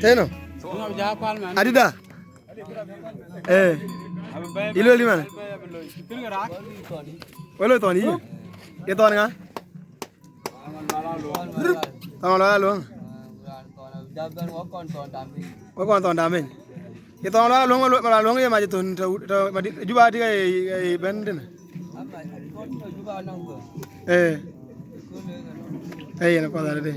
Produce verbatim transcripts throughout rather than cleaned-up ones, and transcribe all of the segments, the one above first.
Teno. Adida. Eh. Ilo lima. Welo ton yi. Ye ton nga? Thɔn lɔ aluɔŋ. Wek kɔn thɔn dam piny. Ye thɔn lɔ aluɔŋ, lɔ aluɔŋ ye mac thon tɔ, tɔ, madï, juba tï ka ye, ye ben tënë. Eh. Eh, yen kuɔth adï.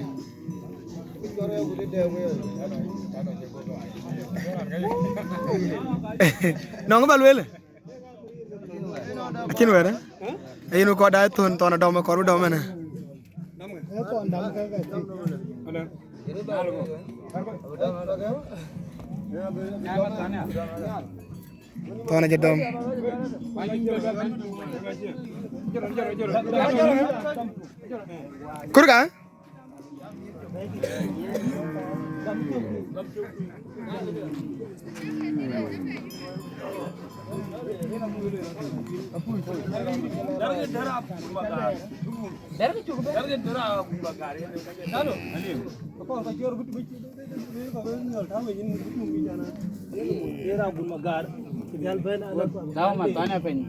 Nɔŋ ba lueel. Acïn wɛ̈t, eh? Ayen kɔc daai thon, thɔn adɔm, kɔr bï dɔm ënë. Thɔn acï dɔm. Kurka? Tau ma thɔn ya piny.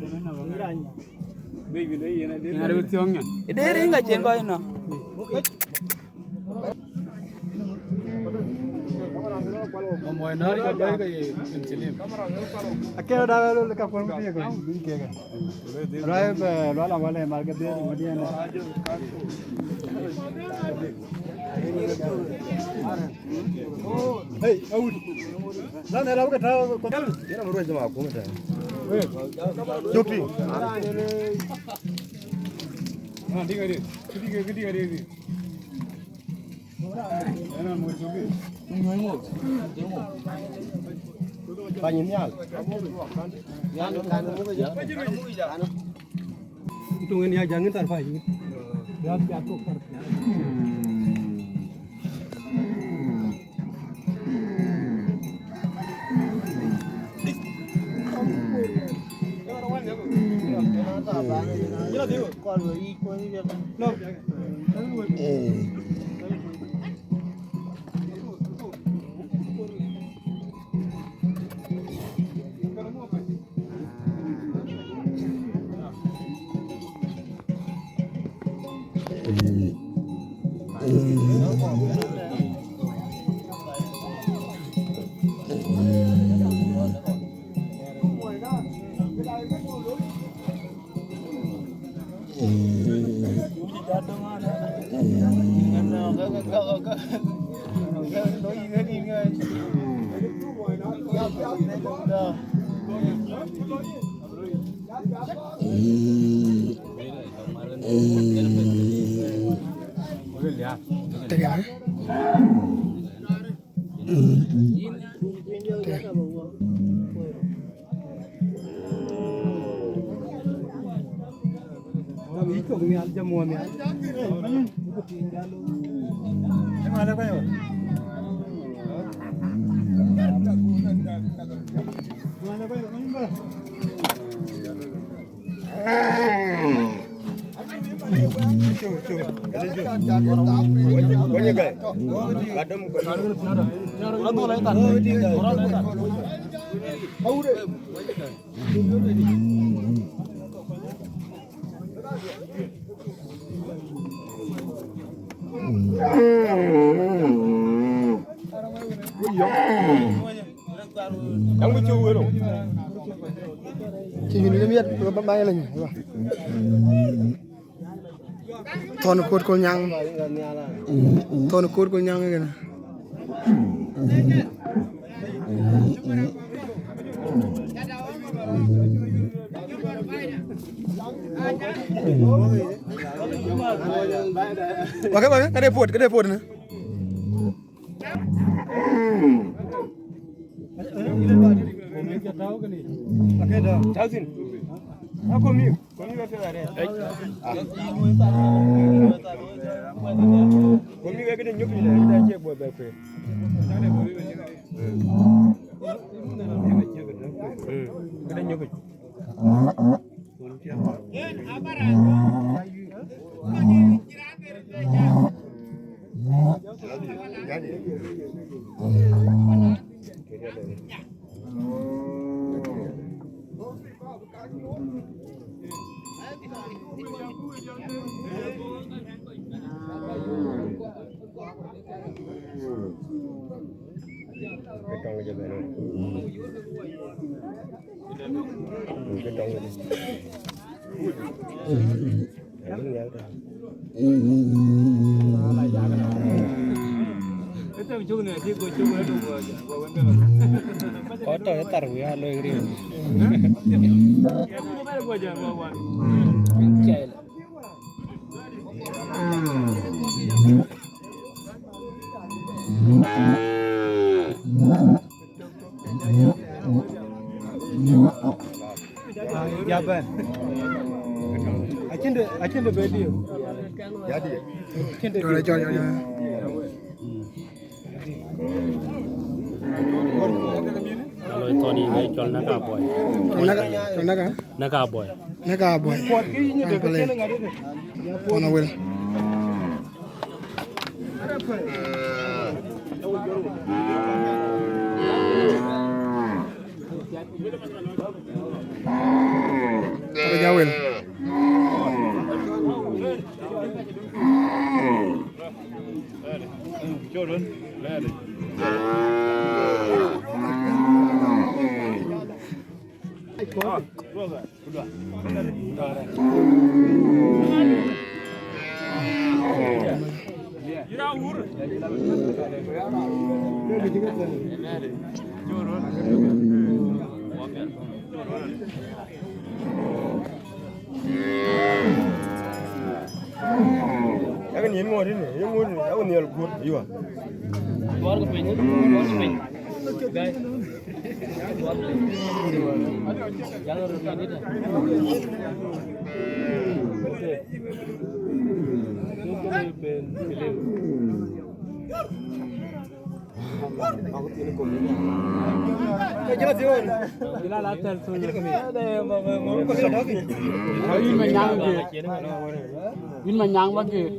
Ŋar bi thiɔŋ nyan. Ide ringa cien kɔc nɔ. Akënë da lo ka kuɔn ku tiye ko bin keke. Rai be lo la wale mar ke de mo diene. Hey, awut. Lan era ke ta ko. Yana mo ruwa jama ko ta. Jokti. Ah, diga de. Diga, diga de. Pany nhial. Tung en ya jangin tar pa yi. Ya ya tok tar. Cï yïn miɛt ba ba yɛlɛ nyɛ. Thɔn Kuɔt Kol Nyaŋ. Thɔn Kuɔt Kol Nyaŋ kënë. Wake, wake, këde puɔt, këde puɔt në. Tausin. Ako mi. Kɔc tɔ̈ ë thar wï aa loi riëëu. Ya bɛ̈n. Acïn de, acïn de bɛ diëu. Acïn de diëu. Cɔl, cɔl, cɔl, cɔl. Alo, thɔn yï wei cɔl Näk Abuɔi. Cɔl Näk, cɔl Näk, ah? Näk Abuɔi. Näk Abuɔi. Pan Awel. Pan Awel. Yakin yen ŋoot ini, yen ŋoot ini, yakin nhial guöt, aywa. Buɔɔr ke piny, buɔɔr ke piny. Gai. Buɔɔr ke piny. Jal rot na dita. Pen, pen. Yïn Manyaŋ bä gëër. Yïn Manyaŋ bä gëër.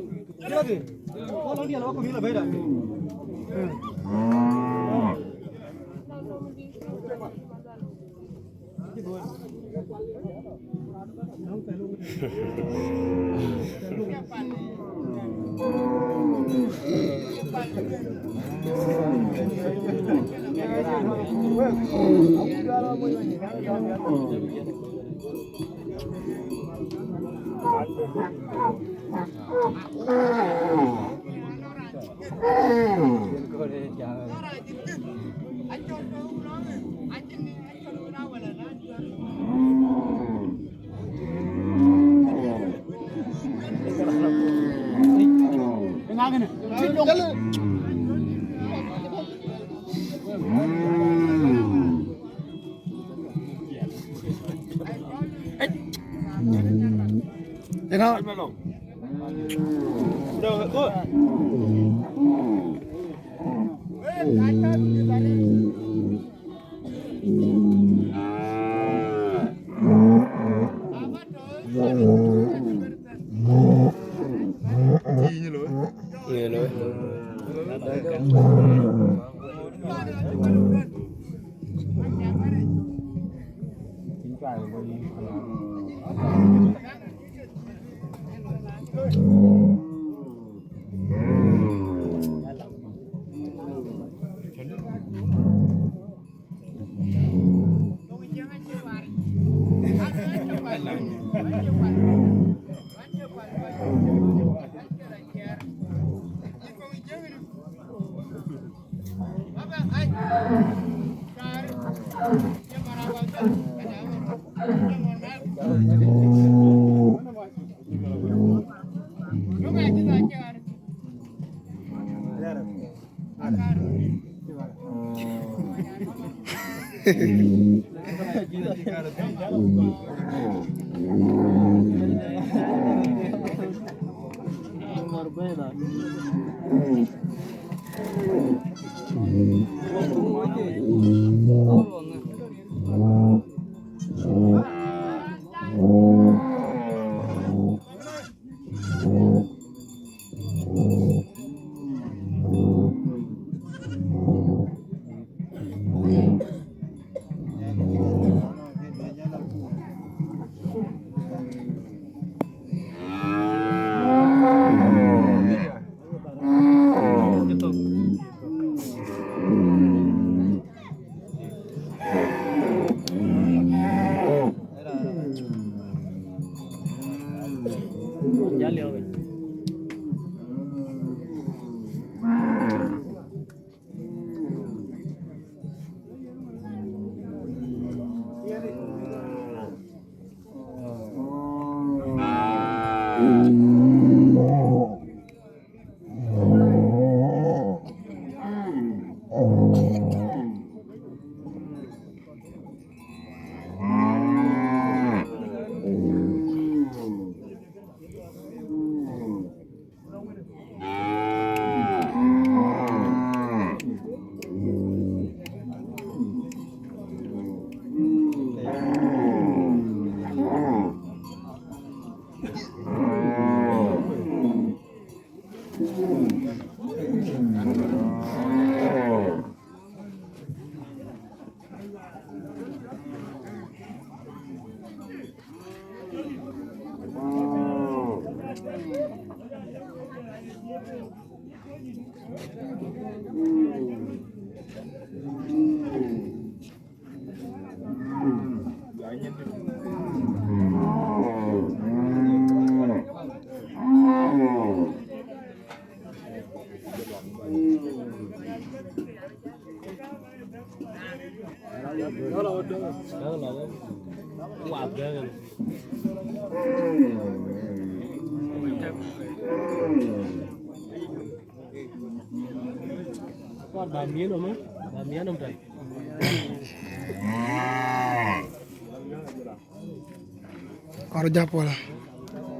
Kɔr jap wala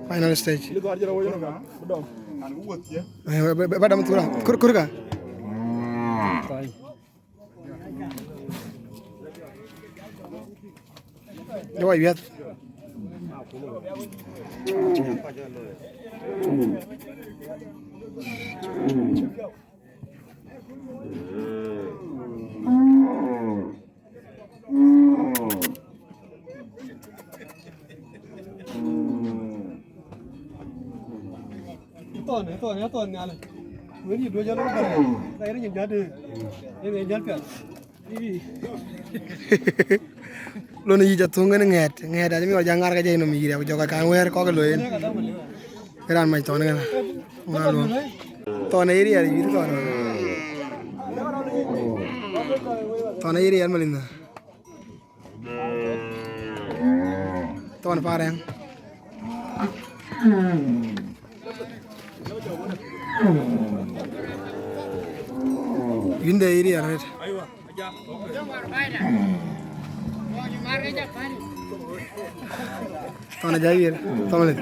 final stage. Eh, ba, ba, ba dam thura. Kur, kur ka. Dë wa wiɛth. Thɔn, thɔn, thɔn nhial. Wën yï duöc alɔ bɛ̈n. Ka yïn nyin jat. Ë ŋic jat piath. Lon yic athöŋ en ŋɛɛt, ŋɛɛt acï mi ɣɔn jaŋ ŋar ke jai nɔm yïr, ku jɔk kan wɛɛr kɔk looi en. Ë raan mac thɔn ŋɛn. Ŋa luɔm. Thɔn ë riɛl yït thɔn. Thɔn ë riɛl malin. Thɔn parɛŋ. Yïn de yï riɛl arët. Thɔn ajai wiɛl. Thɔn lith.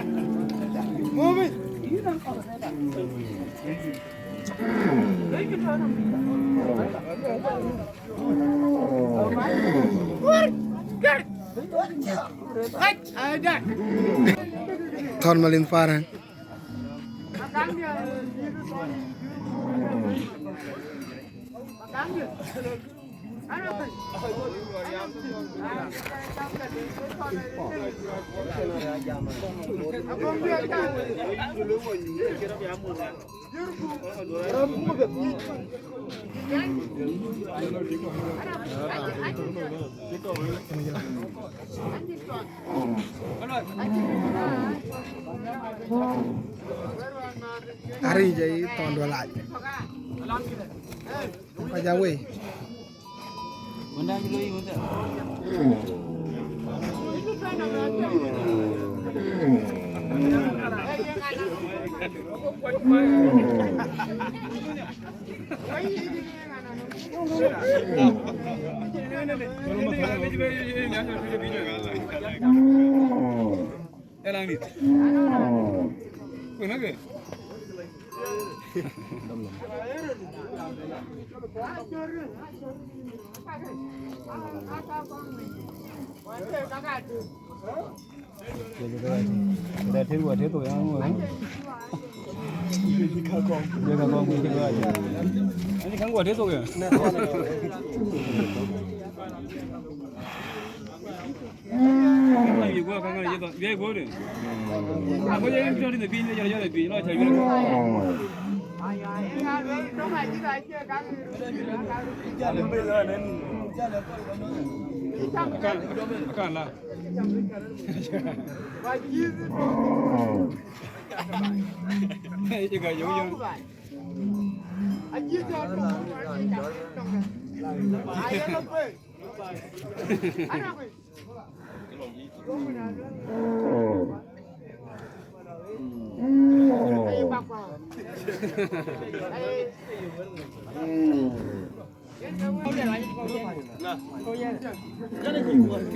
Thɔn malin parɛŋ. Aric ayi thɔn duɔl lac. Kɔc a wei.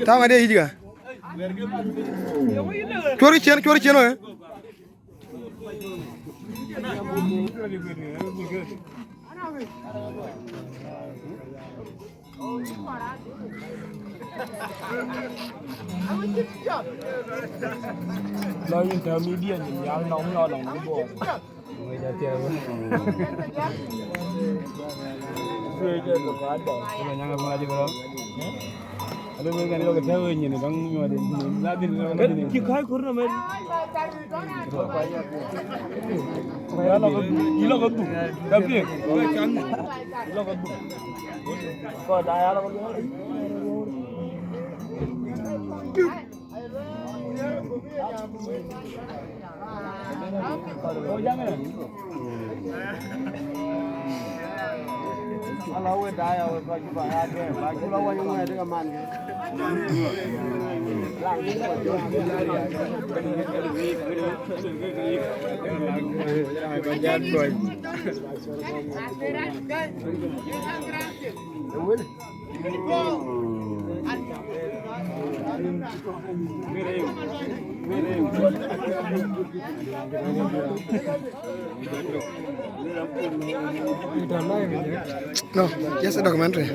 Tama de yiga. Cuɔr cien, cuɔr cien, eh. Lɔ yïn tääu media nyin, ya lɔŋ, ya lɔŋ, ya lɔŋ. No, just a documentary.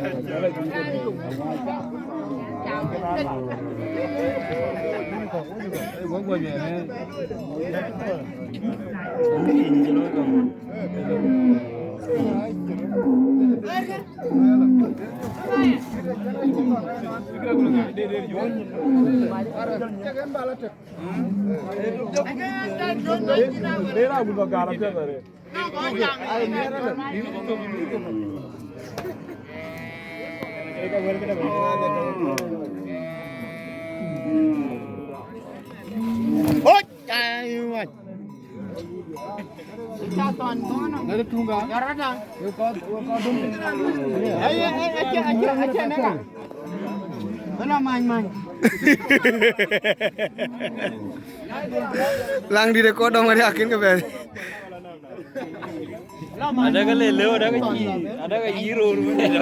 Laŋdït ë kɔc dɔm wɛ̈t akïn ke bɛ̈ɛ̈r. Adaka le lëu, adaka cï, adaka yï röör wun dït.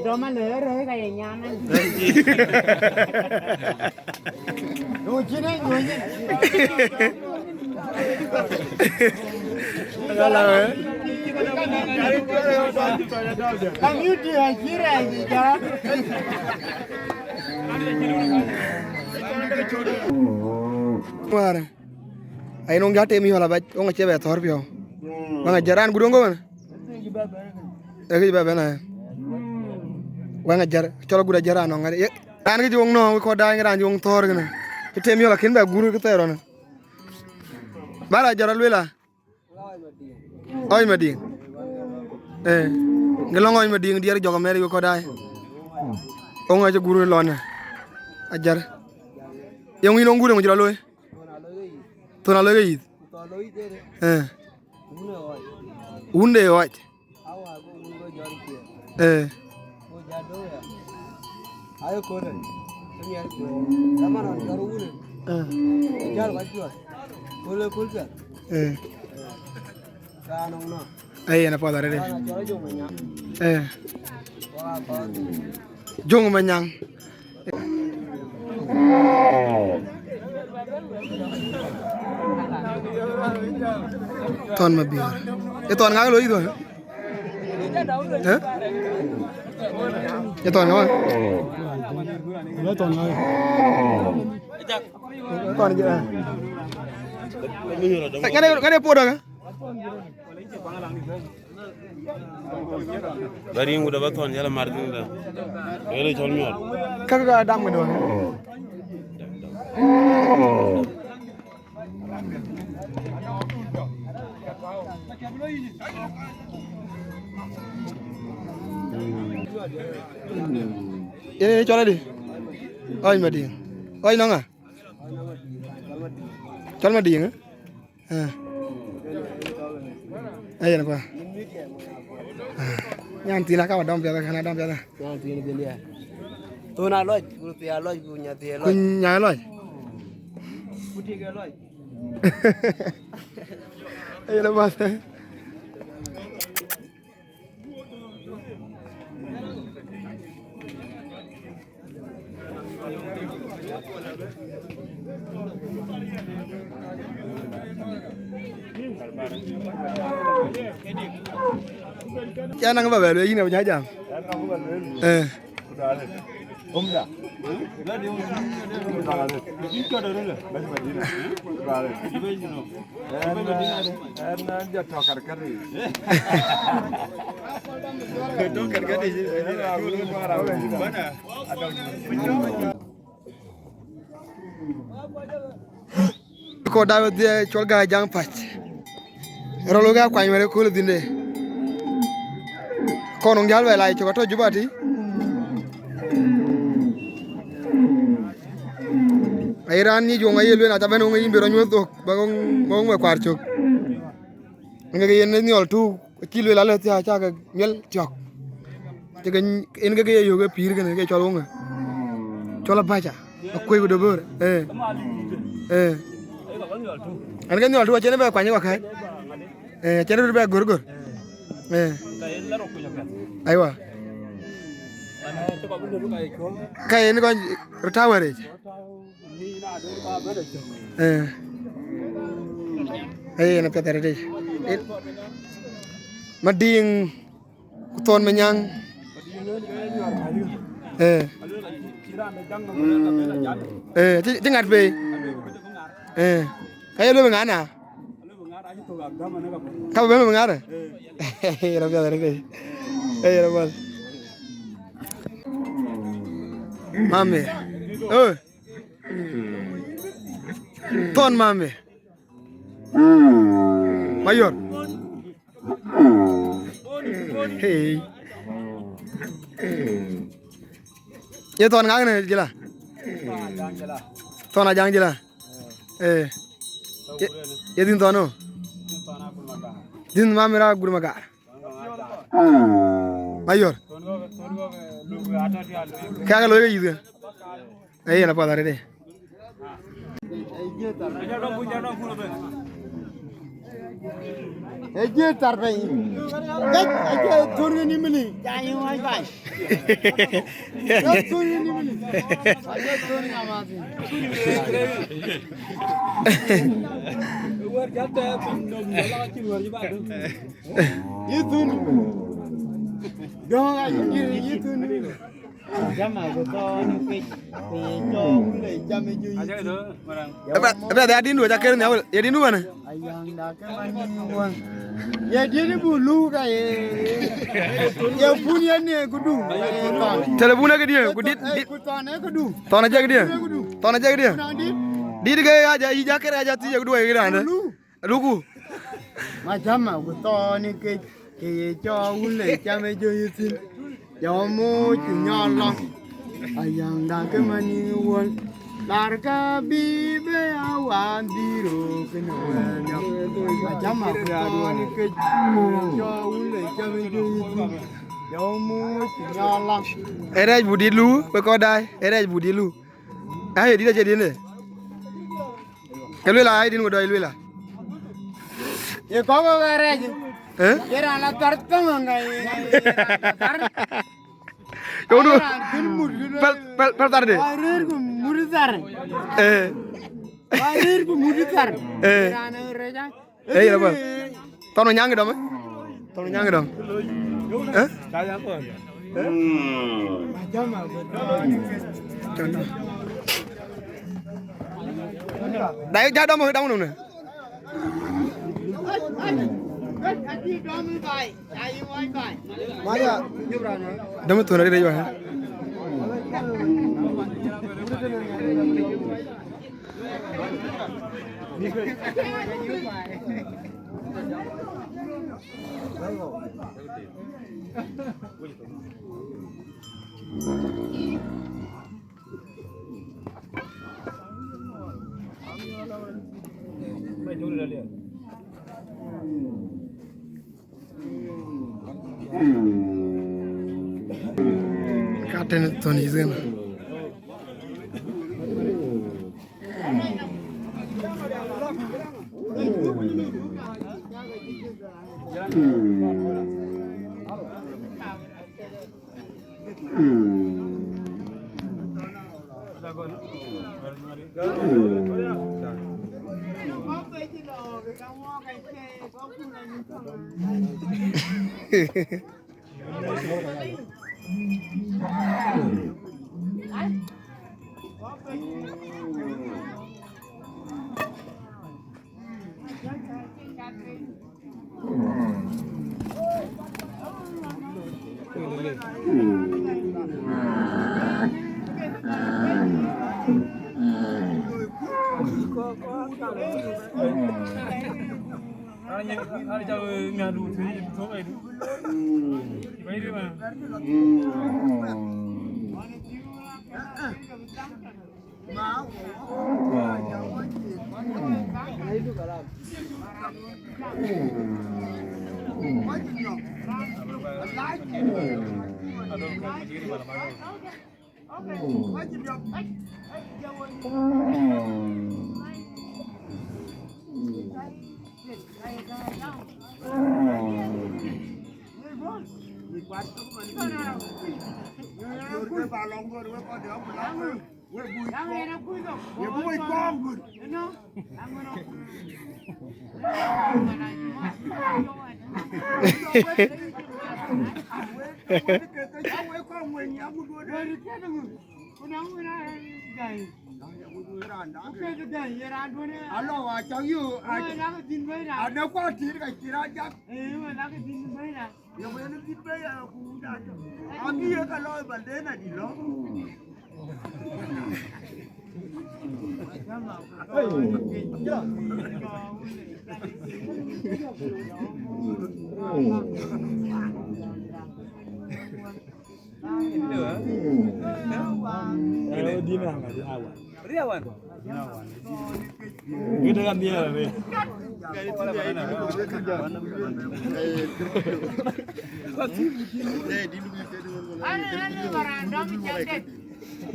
Dɔm alë rɛ̈ɛ̈r ka ye nyan. Ŋuan. Ai nɔŋ ja tem yɔl abac, wëŋ acie bɛ thɔ̈r piɔ̈u. Wëŋ ajär raan gut wëŋ gɔmën. Ee kë bɛ bɛ̈n aya. Wëŋ ajär, cɔl agut ajär raan nɔŋ ŋäth. Ye, raan kë cï wëŋ nɔ̈ɔ̈ŋ, kɔc daai raan cï wëŋ thɔ̈r kënë. Kë tem yɔl akïn bɛ gur kë thɛɛr ɣɔn. Ba raan jɔt aluel a. Ɣɔc Madiŋ. Ee. Ŋë lɔŋ Ɣɔc Madiŋ diɛɛr jɔk amɛɛr yök kɔc daai. Wëŋ acï gur lɔn ë. Ajär. Yeŋö yïn wëŋ gut eŋö cï rɔt looi? Thon aloi ke yith. Ee. Wun de ɣɔc. Ee. Ee. Ee. Ee, yen apuɔth arëët. Ee. Jöŋ Manyaŋ. Jöŋ Manyaŋ. Thɔn Mabiöör. Ë thɔn ŋa lɔ yï thɔn? Ë? Ë thɔn ŋa? Ë thɔn ŋa? Ë thɔn jë. Ŋa de, ŋa de puɔ̈u dɔ̈ŋ? Ba riŋ wut aba thɔn jal amar thïn da. Wël cɔl miɔɔr. Ka ka dam ke duɔn. Yen cɔl adi? Ɣɔc Madiŋ. Ɣɔc nɔŋ ŋa? Cɔl Madiŋ, eh? Eh. Eh, yen pa. Ah. Nyan thïn aka ba dɔm piɛth, kan a dɔm piɛth. Nyan thïn dhil ya. Thon a lɔc, ku thia lɔc, ku nya thia lɔc. Ku nya lɔc. Ku tik a lɔc. Eh, yen pa. Ya naŋ ba bɛ lueel yïn abï jam. Eh. Ɛn, ɛn, ɛn jɔ tɔ karkari. Tɔ karkari. Ko da wedhie cɔl ga jaŋ pac. Rolo ga kwany wɛrɛ kul dhinde. Kono ngal bɛ lai cɔk atɔ Juba ti. Ai ran ni jong aye luen ata ben wong yimbe ro nyuoth dhok ba wong ba wong me kwar cök. Nge ke yen ne nyol tu ki luen ale thia cha ke miel tiok. Te ke en ke ke ye yo ke pir ke ne ke chol wong. Chol abacha. Akoi ku dobor. Eh. Eh. An ke nyol tu chene be kwanye kwa kai. Eh, chene be gor gor. Eh. Aiwa. Ka en ko retawere. Eh. Eh, na pɛth arëët. Madiŋ ku thon me nyaŋ. Eh. Eh, ti, ti ŋat bei. Eh. Ka ye lo be ŋana. Ka be be ŋana. Eh, na pɛth arëët. Eh, na pɛth. Mami. Oh. Thon mami. Mayor. Hey. Ye thon ŋa ne jila. Thon a jang jila. Eh. Ye, ye din thon no. Din mami ra gur magar. Mayor. Kaka lo ye yidga. Ee, yen apuɔth arëët. Ee jiëë thar piny. Gɛc, ee jiëë thun ŋë nimili. Jai ŋuan bac. Ee thun ŋë nimili. Ee jiëë thun ŋë amathi. Yï thun. Dɔ̈ŋ ayï yï thun. Jama ku thɔɔn ë kec, ku ye cɔɔk wulë cam ë jö yï thïn. Ëbɛ, ëbɛ, ya din duɔ̈c aker nhial, ye din du wënë? Ayaŋda ke man yï wën. Ye din bu lu ka ye, ye pun ye ne ku du, ye thɔn. Telebun ë këdië, ku dit, dit. Ku thɔn ë ku du. Thɔn ë jek dië. Ku du. Thɔn ë jek dië. Ku nɔŋ dit. Dit ke ya ja, yï ja ker ya ja thiëc ku du ye raan dë. Ku lu. Luku. Macama ku thɔɔn ë kec, ke ye cɔɔk wulë cam ë jö yï thïn. Jɔ moc ku nyɔl lɔ. Ayaŋda ke man yï wën. Lar ka bï be a wan dhïr ë kënë wël nyɔk. Macama ku thɔɔn ë kec, ke ye cɔɔk wulë cam ë jö yï thïn. Jɔ moc ku nyɔl lɔ. Ë rɛɛc bu dit lu, we kɔc daai, ë rɛɛc bu dit lu. Aye dit acie dit ne. Ke luel a, ai din ku dɔc luel a. Ye kɔ̈k ke rɛɛc. Eh? Ye raan la thar thäŋ ŋa ye, ye raan la thar. Yöŋdu. Ye raan kën mut kën. Pɛl, pɛl, pɛl thar de. Wa rëër ku mut thar. Eh. Wa rëër ku mut thar. Eh. Ye raan rɛɛc. Ë, yïn abä. Thɔn nyaŋ dɔm, ë? Thɔn nyaŋ dɔm. Ë? Dai ja dɔm, dɔm nɔm në. Dɔm thon rëër yɔ. Ka tënë thon yïth kënë. Alo, a cak yu, a, a ne kua tir ka cï raan jak. Ye wën akë dhil bɛ̈i ya ku da. Akë ye ka lɔ ba den adï lɔ. Dina, awa. Riawan. Gida kan dia re. Ano, ano, random check.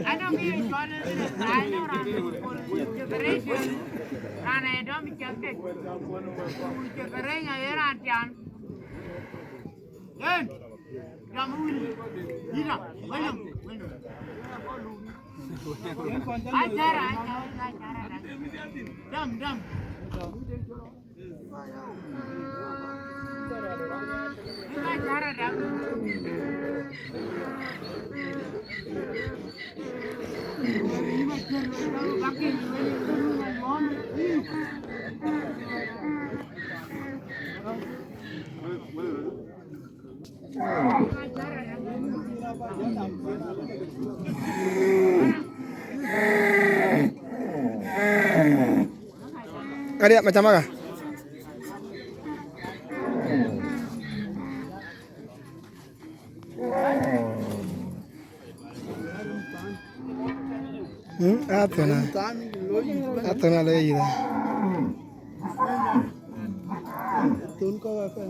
Ano, mi chon, ano, random check. Rana dom check. Check renya era tian. Yen. Dam wul. Dina. Welcome. Welcome. Ajara, ajara, ajara. Dam, dam. Ajara, dam. Kadi macam mana? Hmm, atona. Atona lo yira. Tun ko wa ka.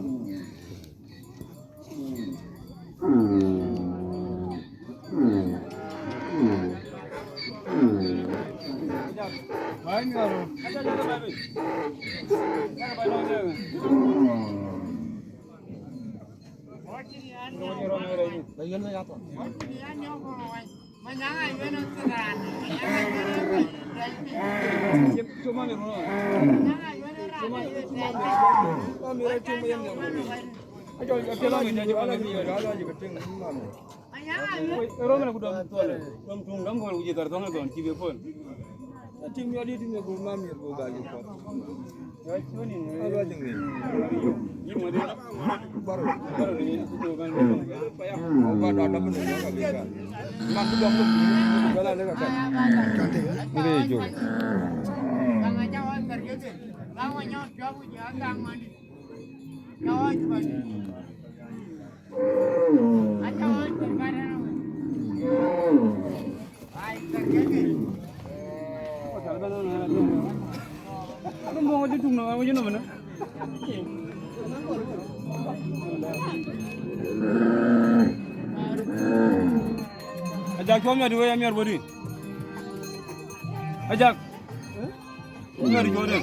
Ajak, cuɔm ya duwei, amiɛr bɔ̈ dï. Ajak. Amiɛr jɔt dï.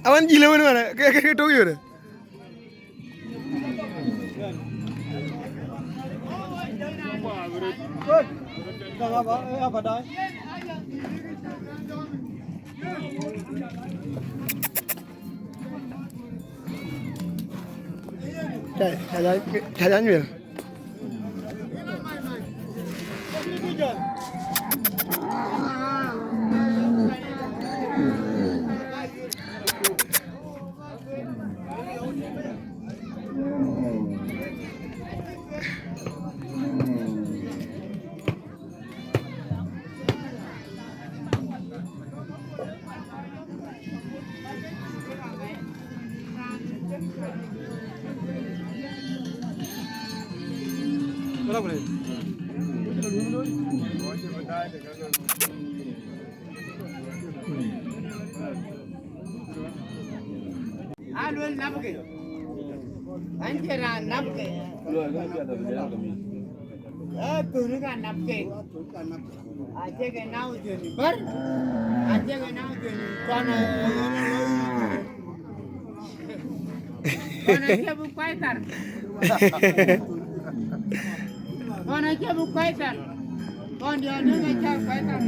Awan jile wene wene ke ke ke tok yore. Ca ca ca ca nyuel. A luel napke. An cï raan napke. Ee, thöny ka napke. Acï ke nau jön bär. Acï ke nau jön kɔn, kɔn acï bï kuai thar. Kɔn acï bï kuai thar. Kɔn diɔ̈ɔ̈r döŋ acä kuai thar.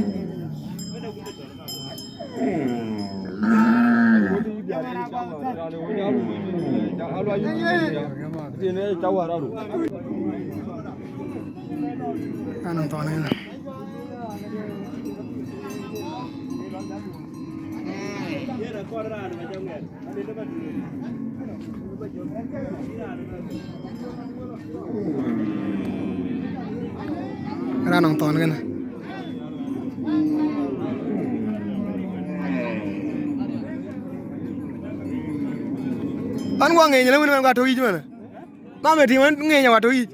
Anɔŋ thɔn en. Raan nɔŋ thɔn kënë. An guɔ ŋeny lë wën man guɔ tök yic man. Mame tïŋ wën ŋeny awä tök yic.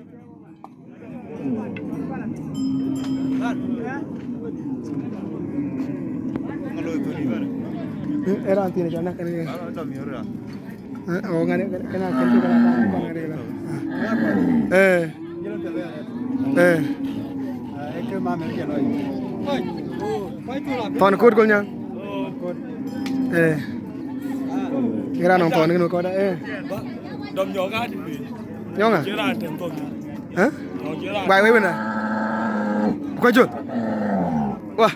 Era tiene jana kan. Eh, o ŋade, kana kan tu kana kan kan ŋade la. Eh. Eh. Thɔn kut kul nyaŋ. Eh. Ŋiran nɔŋ thɔn kën kɔda, eh. Dɔm nyɔk ati piny. Nyɔŋa? Cï raan tɛm thɔn. Eh? Nyɔk cï raan. Bai wei wena. Kua jol. Wah.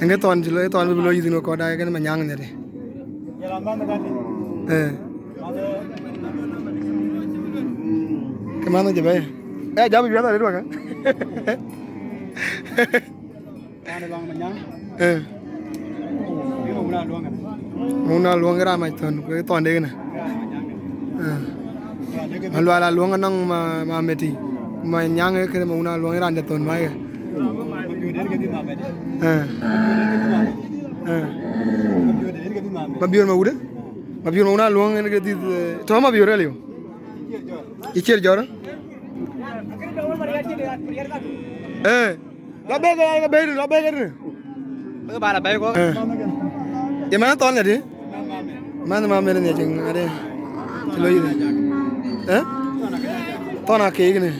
Ëŋë thɔn cï lo, thɔn bï lo yïthin kɔda kën ma nyaŋ nyɛti. Eh. Ke man jë bɛ̈i. Eh, jam yuɛth arëët waka. Raan ë lɔŋ Manyaŋ. Eh. Bï Maun Aluɔŋ kënë. Maun Aluɔŋ ë raan mac thɔn, ku ë thɔn de kënë. Raan Manyaŋ kënë. Eh. Raan de kënë. Malual Aluɔŋ anɔŋ ma, ma meti. Ma nyaŋ ë kënë Maun Aluɔŋ ë raan de thɔn mac kë. Mabiöör den ke dhil ma meti. Eh. Mabiöör den ke dhil ma meti. Eh. Mabiöör den ke dhil ma meti. Mabiöör ma wudë? Mabiöör Maun Aluɔŋ en ke dhil, eh, tɔ Mabiöör aliu. Icier jɔr. Eh. La bɛ̈k, la bɛ̈k, la bɛ̈k. Bɛ̈k ba la bɛ̈k kɔ̈k. Eh. Ye man thɔn adi? Man ma mel ni jeng ade. Ti lo yide. Eh? Thɔn a kek ni.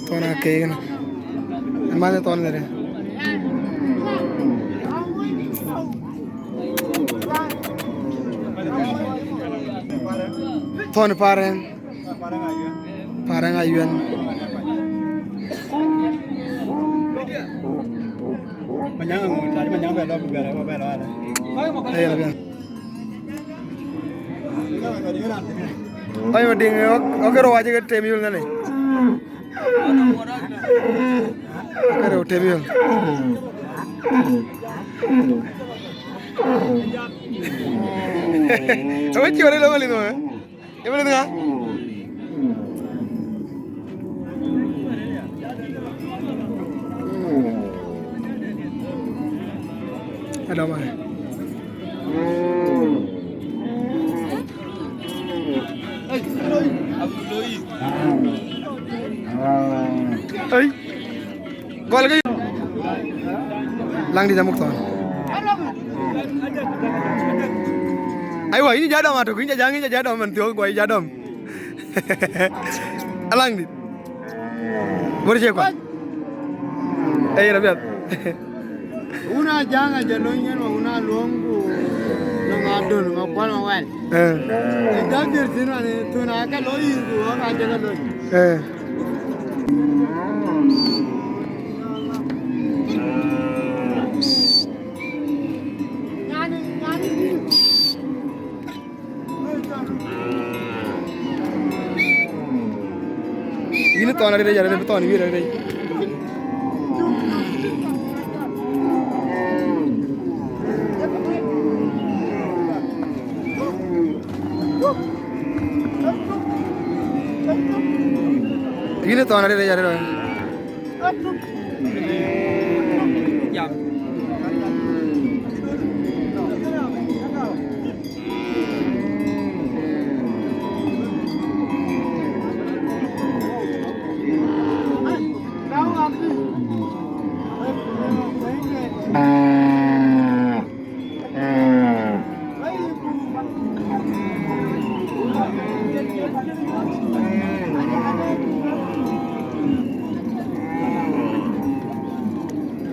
Thɔn a kek ni. Man thɔn adi. Thɔn Parɛŋ. Parɛŋ Ayuɛn. Ayo, Madiŋ, ok, ok, ro waje ke tem yul nani. Ok, ro tem yul. Awe chiwore lo wali no, eh? Yemeni ŋa? Adama. Ei. Gɔl ke. Laŋdït amuk thɔn. Aiwa, yïn ja dɔm atök, yïn ja jaŋ, yïn ja dɔm man thiɔ̈k guɔ yïn ja dɔm. Alaŋdït. Bor cie kuan. Ei, rabiat. Wun a jaŋ a jɛ lony yen ma wun a luɔŋ ku nɔŋ a döl ma kual ma wɛl. Eh. Ë jɔ dhiël thïn wan ë thun a ke looi yïn ku ɣɔ̈k a jɛ ke lony. Eh. Yïn thɔn arëët, arëët, thɔn wiir arëët. Yïn thɔn arëët, arëët.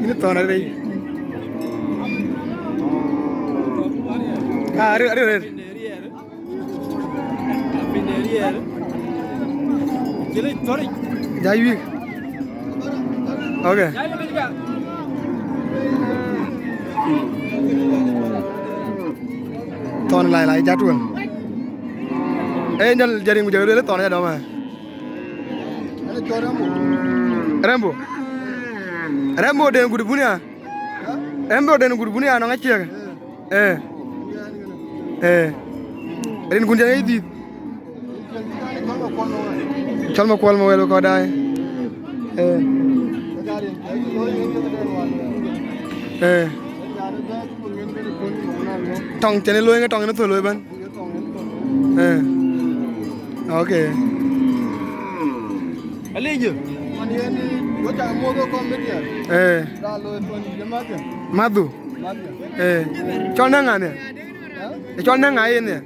Ini thɔn arëët. Ah, arëët, arëët, arëët. Ja wiik. Okay. Thɔn lai lai jat wën. Eh, jal jariŋ mu jal thɔn ja dɔm. Rembo. Rɛm bor den gut bun ya. Rɛm bor den gut bun ya nɔŋ aciëk. Ee. Ee. Rin kun jɛ ŋic dhiëth. Cɔl ma kuɔl ma wël kɔc daai. Ee. Ee. Tɔŋ cɛn ë looi ŋë tɔŋ yen ë thöl looi bɛ̈n. Eh. Okay. Alije. Eh. Madhu. Eh. Cɔl nɛŋ ŋa ne? Eh, cɔl nɛŋ ŋa yen ne?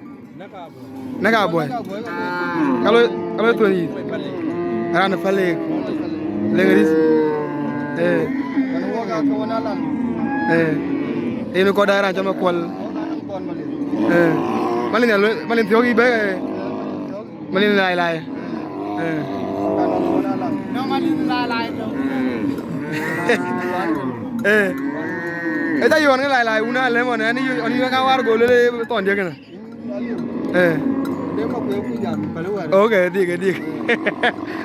Nɛ̈k Abuɔi. Ka loi, ka loi thuɔny yïth. Raan ë Palik. Leŋ rïth. Eh. Eh. Yen kɔc daai raan cɔl Makuɔl. Eh. Malin ya loi, Malin thiɔ̈k yï bɛ, eh. Malin lai lai. Eh. Eh. Ë ca yɔn ke lai lai wun alɛ̈m ɣɔn, ɛn yï, ɣɔn yï ka war go lele thɔn diëk kënë. Eh. Okay, dik, dik.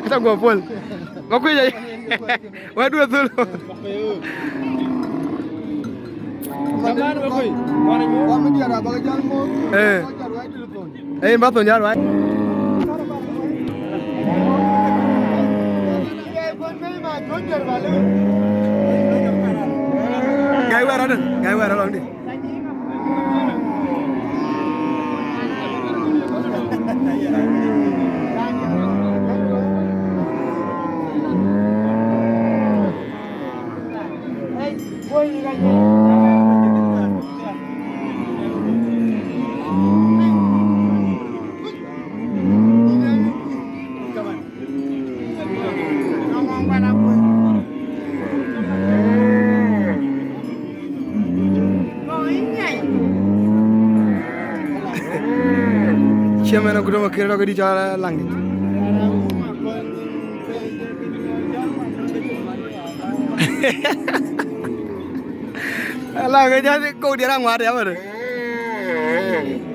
Ata guɔ pol. Makuic ai. Wadu thul. Eh. Eh, ba thon jar wai. Gai wɛr adë, gai wɛr alɔŋ di. Cï mɛn agut ëmɔ kërë tɔ ke dï cɔl Laŋdït. Ala ke jɔ kok diɛt aŋuat ya wërë.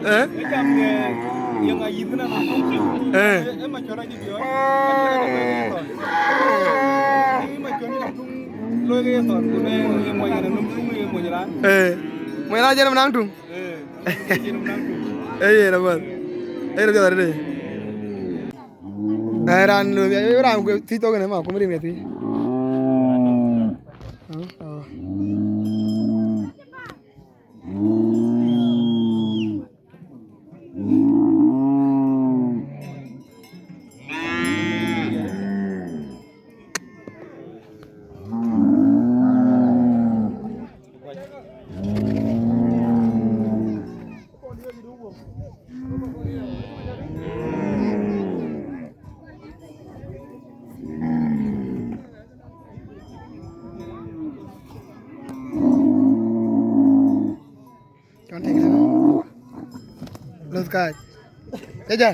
Eh? Eh. Eh. Mony raan jɛn naŋ tuŋ. Eh, yen abath. Eh, yen abath. Na raan lo, raan ku thiëc thok ne ma kum rin ke thiëc. Don't take it. Let's go. Jaja.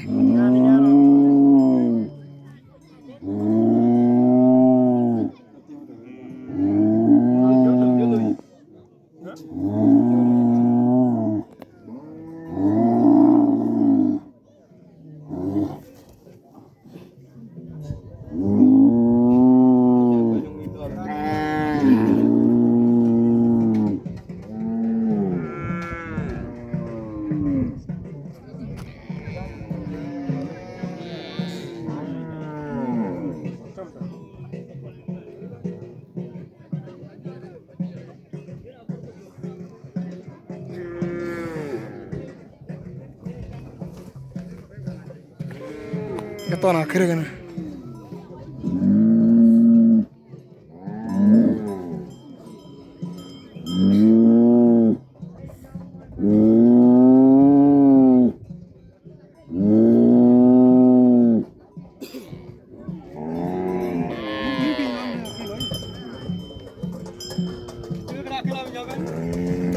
Ke thɔn akërë kënë.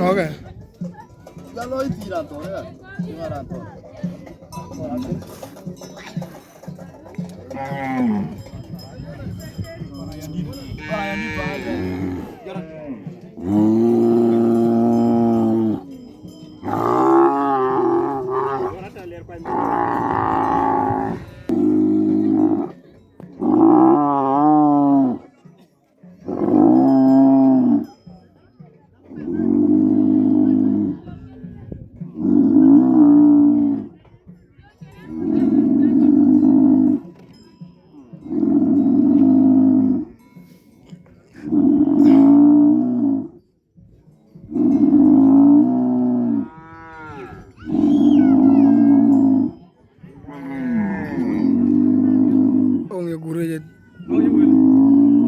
Okay.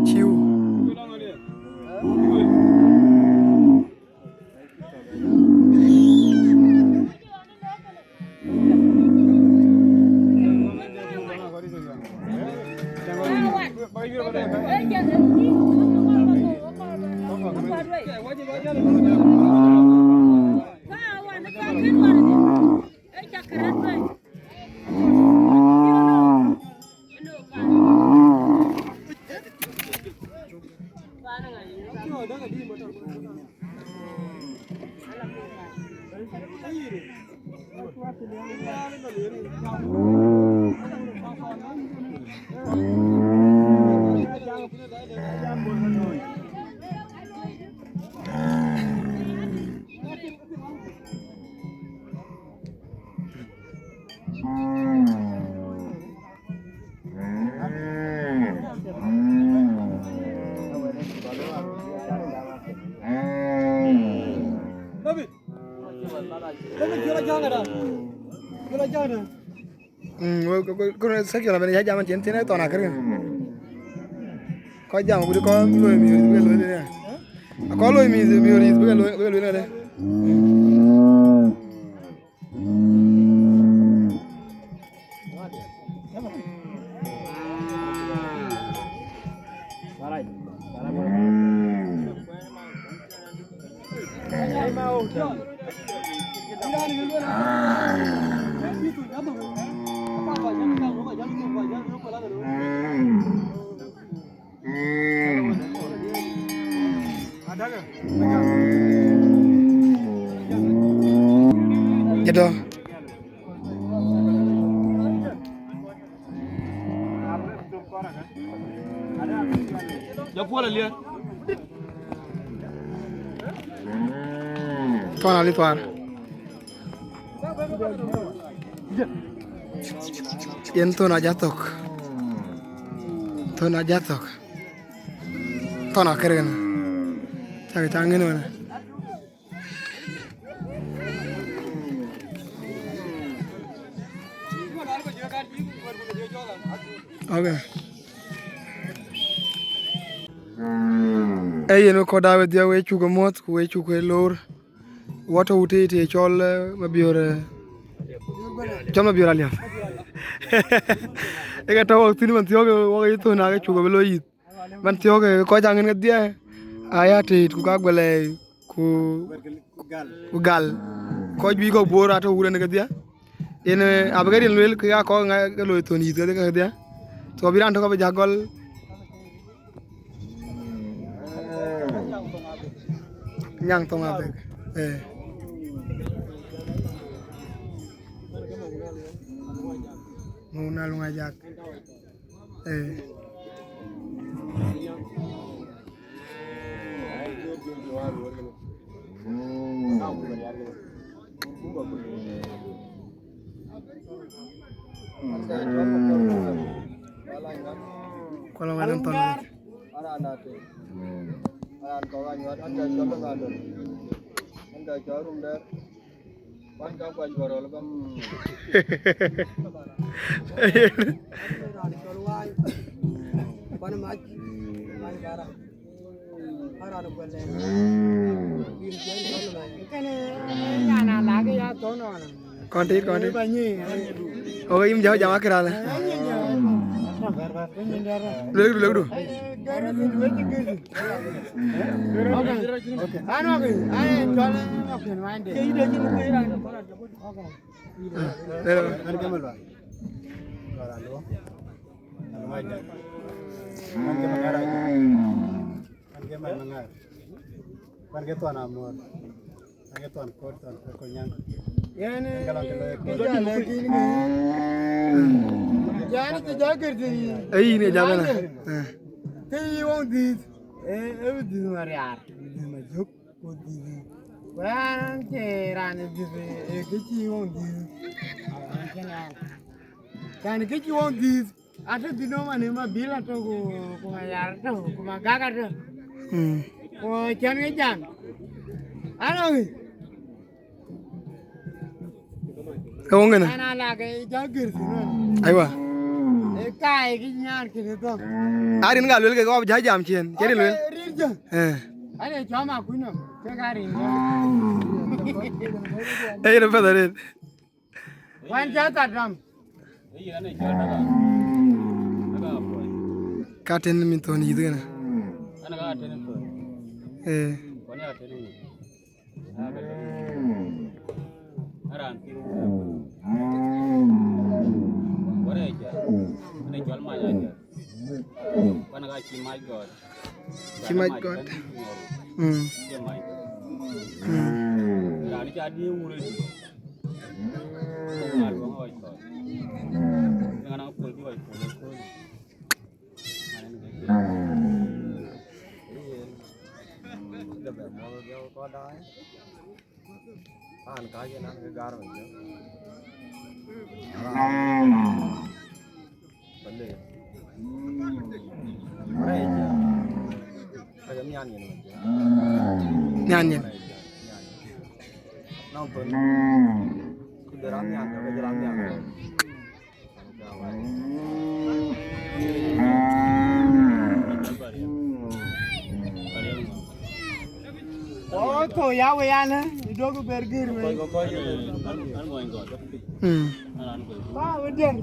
Ciu. Mm, wo, ko, ko, ko, section abin ya jam cin tin thon akër. Ko jam ku ko looi mi, ko looi ne. Ko looi mi, mi, ko looi, ko looi ne. Jadɔ. Thon ali thuar. Yen thon aja thok. Thon aja thok. Thon akër kën. Cak cak ŋën wën. Okay. Ee yen we kɔc daai wedhie, we cuk muɔ̈th ku we cuk loor. Wɔ tɔ̈ wut tëë tëë cɔl, eh, Mabiöör, eh, cɔl Mabiöör Aliap. Ee ke tɔ̈ wok thïn man thiɔ̈k, wok ye thon ake cuk abï looi yith. Man thiɔ̈k, eh, kɔc aŋën kedhie, aya tëët ku ka guɛlɛ ku, ku gal. Kɔc juëc kɔ̈k Bor atɔ̈ wut en kedhie. Yen, eh, abï ke riɛn lueel ke ya kɔc ŋa ke looi thon yith kedhie kedhie. So bï raan tök abï jak gɔl. Nyaŋ thoŋ abek. Eh. Ŋu na luŋ ajak. Eh. Kuala walen thon. Aran ate. Aran kɔc anyuɔt, an kɛ cɔl ŋadol. An kɛ cɔl rum dɛr. Kuan ka kuany kɔrɔl bä. Aran cɔl wai. Kuan mac. Wai bara. Aran kuɛl dɛ. Bin kuɛl cɔl ŋadol. Kɛn nyan ala ke ya thon ɔn. Kɔn tit, kɔn tit. Oke, yïn jam, jam akï raan. Lek du, lek du. Lek du. Kuan ke Maŋar. Kuan ke Thuan Amor. Kuan ke Thuan Kot, Thuan Kot Konyaŋ. Yen, yen ke lɔŋ ke looi ke jal lɛ̈k yïn ŋic. Jan ke jal gër thïn yïn. Ee yïn ee jam ëna. Ke yï wok dhïth. Ee, ee wok dhïth ma riaar. Wok dhïth ma jök. Wok dhïth. Wään ke raan ë dhïth, ee, ke cï wok dhïth. Kan ke cï wok dhïth. Atɔ̈ dhïn nɔm anë Mabil atɔ̈ ku, ku Mayar atɔ̈, ku Magak atɔ̈. Mm. Ku cän ke jan. Anɔŋ. Ke woŋ ënë? An ala ke jal gër thïn wën. Aywa. Ee, kaai kë nyan kënë thok. Arin ka luel ke kɔp ja jam cien, cien luel. Rin jö. Eh. Ane cɔma kuno, ke ka rin jö. Eh, rin pɛth arin. Wan jɔ thatam. Ka ten min thon yith kena. Eh. Aran pïr wun. Wërëëc, ënë cɔl mac ajɔt. Pan ka cï mac gɔt. Cï mac gɔt. Mm. Cï mac. Mm. Raan ca diëë wurë. Ŋa luɔŋ ɣɔc kɔc. Ŋa naŋ pol bï ɣɔc pol ë kööl. An ka yen an ke gar me jö. Bale. Re jö. Ka jam yan yen me jö. Yan yen. Nang ton. Ku de ram yan, ka de ram yan. Oto ya we yan, dog ber gir me. Mm. Ba we der.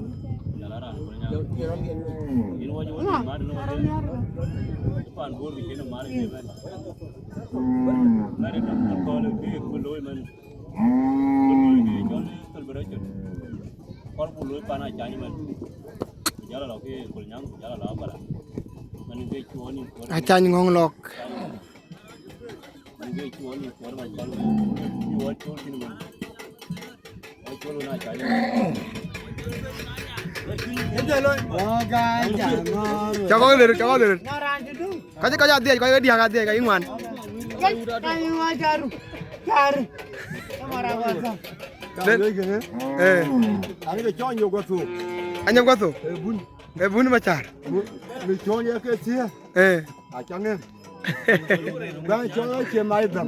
Acany ŋɔŋ lɔk. Cakɔ ler, cakɔ ler. Kaja, kaja dhiac, kaja diak, kaja dhiac, kaja ŋuan. Len. Eh. Ani ke cɔny yo guatho. Anyam guatho. E bun. E bun ma car. Mi cɔny ya ke thie. Eh. Acangem. Ba cɔny ke mai dam.